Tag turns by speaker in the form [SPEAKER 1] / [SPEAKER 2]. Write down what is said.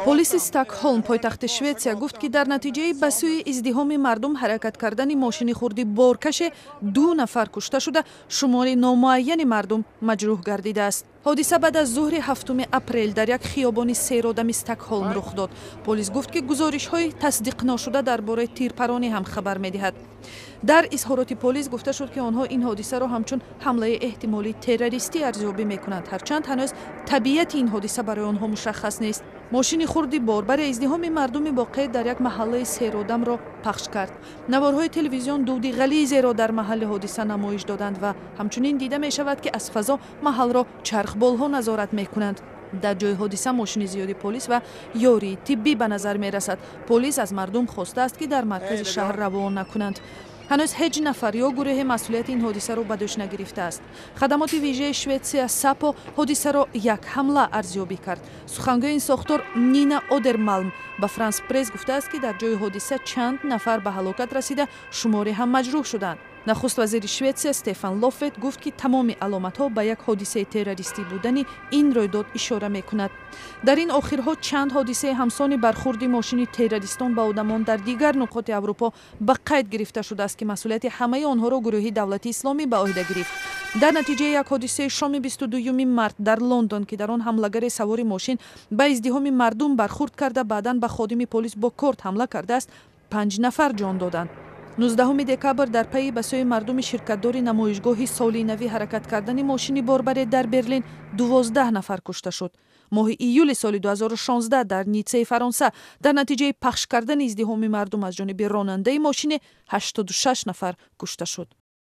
[SPEAKER 1] Полиси Стокҳолм, пойтахти Шветсия, гуфт, ки дар натиҷаи ба сӯи издиҳоми мардум ҳаракат кардани мошини хурди боркаше ду нафар кушта шуда, шумори номуайяни мардум маҷрӯҳ гардидааст. Ҳодиса баъд аз зуҳри 7-уми апрел дар як хиёбони серодами Стокҳолм рух дод. Полис гуфт, ки гузоришҳои тасдиқношуда дар бораи тирпаронӣ ҳам хабар медиҳад. Дар изҳороти полис гуфта шуд, ки онҳо ин ҳодисаро ҳамчун ҳамлаи эҳтимолии террористӣ арзёбӣ мекунанд, ҳарчанд ҳанӯз табиати ин ҳодиса барои онҳо мушаххас нест. Мошини хурди борбаре издиҳоми мардуми воқеъ дар як маҳаллаи серодамро пахш кард. Наворҳои телевизион дуди ғализеро дар маҳалли ҳодиса намоиш доданд ва ҳамчунин дида мешавад, ки аз фазо маҳалро чархболҳо назорат мекунанд. Дар ҷои ҳодиса мошини зиёди полис ва ёрии тиббӣ ба назар мерасад. Полис аз мардум хостааст, ки дар маркази шаҳр равон накунанд. Ҳанӯз ҳеҷ нафар ё гурӯҳе масъулияти ин ҳодисаро ба дӯш нагирифтааст. Хадамоти вижаи Шветсия Сапо ҳодисаро як ҳамла арзёбӣ кард. Сухангӯи ин сохтор Нина Одермалм ба Франс Пресс гуфтааст, ки дар ҷои ҳодиса чанд нафар ба ҳалокат расида, шуморе ҳам маҷрӯҳ шуданд. Нахуст вазири Шветсия Стефан Лофвен гуфт, ки тамоми аломатҳо ба як ҳодисаи террористӣ будани ин рӯйдод ишора мекунад. Дар ин охирҳо чанд ҳодисаи ҳамсони бархурди мошини террористон ба одамон дар дигар нуқоти Аврупо ба қайд гирифта шудааст, ки масъулияти ҳамаи онҳоро гурӯҳи Давлати Исломӣ ба ӯҳда гирифт. Дар натиҷаи як ҳодисаи шоми 22-юми март дар Лондон, ки дар он ҳамлагаре савори мошин ба издиҳоми мардум бархурд карда, баъдан ба ходими полис бо корд ҳамла кардааст, панҷ нафар ҷон доданд. 19 декабр дар пайи ба сӯи мардуми ширкатдори намоишгоҳи соли навӣ ҳаракат кардани мошини борбаре дар Берлин 12 нафар кушта шуд. Моҳи июли соли 2016 дар Ниццаи Фаронса дар натиҷаи пахш кардани издиҳоми мардум аз ҷониби ронандаи мошине 86 нафар кушта шуд.